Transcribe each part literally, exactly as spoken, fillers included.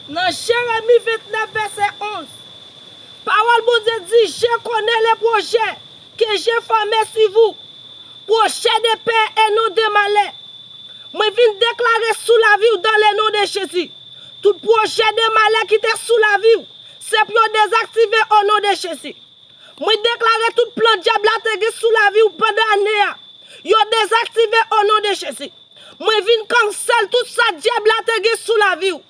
Nan Jeremi ventnèf, vèsè onz, pawòl Bondye di, Je connais les projets que j'ai formés sur vous, projets de paix et non de malheur. Mwen vin deklare sou lavi w, dans le nom de Jésus, tout pwojè de malè ki te sou lavi w, se pou yo dezaktive o non de Jezi. Mwen deklare tout plan dyab la te gen sou lavi w pandan ane a, yo dezaktive o non de Jezi. Mwen vin kansèl tout sa dyab la te gen sou lavi w.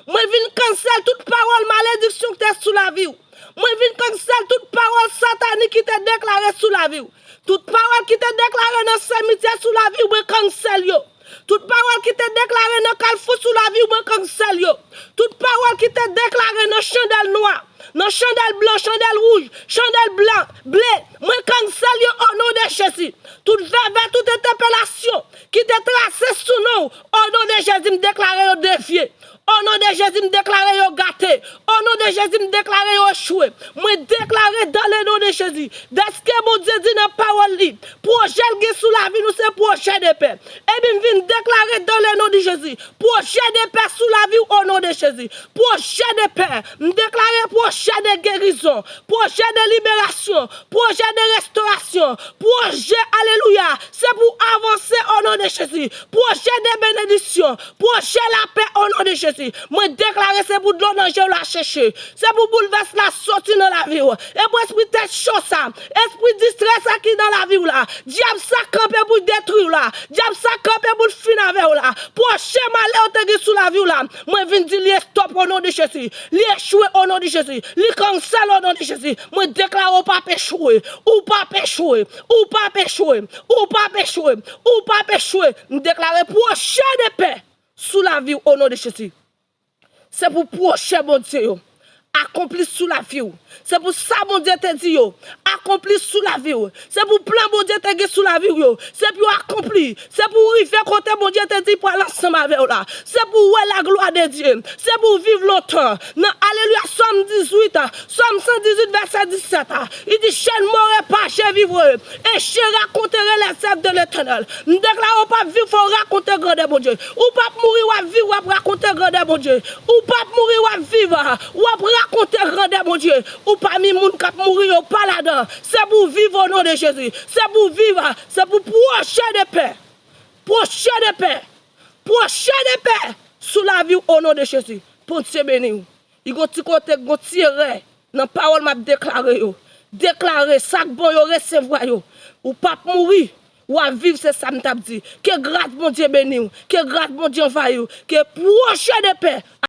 Mwen vin kansèl tout pawòl malediksyon ki te sou lavi w. Mwen vin kansèl tout pawòl satanik ki te deklare sou lavi w. Tout pawòl ki te deklare nan simityè sou lavi w, mwen kansèl yo. Tout pawòl ki te deklare nan kalfou sou lavi w, mwen kansèl yo. Tout pawòl ki te deklare nan chandèl nwa, nan chandèl blan, chandèl wouj, chandèl blan, ble, mwen kansèl yo o non de Jezi. Tout vèvè, tout entèpelasyon ki te trase sou non w, o non de Jezi, m deklare yo devye. O non de Jezi, m deklare yo gate. O non de Jezi, m deklare yo echwe. Mwen deklare dans le nom de Jésus, dèske Bondye di nan pawòl li, pwojè l gen sou lavi nou se pwojè de pè. Ebyen, m vin deklare dans le nom de Jésus, pwojè de pè sou lavi w o non de Jezi. Pwojè de pè, m deklare pwojè de gerizon, pwojè de liberasyon, pwojè de restorasyon, pwojè, alelouya, se pou avanse o non de Jezi. Pwojè de benediksyon, pwojè lapè o non de Jezi. Mwen deklare se pou dlo nan je w la cheche. Se pou boulvès la soti nan lavi w. E pou espri tèt cho sa, espri distrè sa ki nan lavi w la, dyab sa kanpe pou detwi w la, dyab sa kanpe pou l fin avè w la. Pwojè malè yo te gen sou lavi w la, mwen vin di li estòp o non de Jezi. Li echwe o non de Jezi. Li kansèl o non de Jezi. Mwen deklare w p ap echwe. Ou p ap echwe. Ou p ap echwe. Ou p ap echwe. Ou p ap echwe. M deklare pwojè de pè sou lavi w o non de Jezi. Se pou pwojè Bondye yo akonpli sou lavi w. Se pou sa Bondye te di yo akonpli sou lavi w. Se pou plan Bondye te gen sou lavi w yo, se pou yo akonpli. Se pou w rive kote Bondye te di pral ansanm avè w la. Se pou w wè laglwa de Dye. Se pou w viv lontan. Nan, alelouya, Sòm dizuit, Sòm san dizuit, vèsè disèt, li di, Je ne mourrai pas, je vivrai, et je raconterai les œuvres de l'Éternel. M deklare w p ap viv, fò w rakonte grandè Bondye. Ou p ap mouri, w ap viv, w ap rakonte grandè Bondye. Ou p ap mouri, w ap viv, w ap rakonte grandè Bondye. Ou pami moun k ap mouri yo, pa ladan. Se pou w viv o non de Jezi. Se pou w viv, se pou pwojè de pè. Pwojè de pè. Pwojè de pè sou lavi w o non de Jezi. Bondye beni w. Li gon ti kote, gon ti erè nan pawòl m ap deklare yo. Deklare sa k bon yo, resevwa yo. Ou p ap mouri, w ap viv, se sa m t ap di. Ke gras Bondye beni w, ke gras Bondye anvayi w, ke pwojè de pè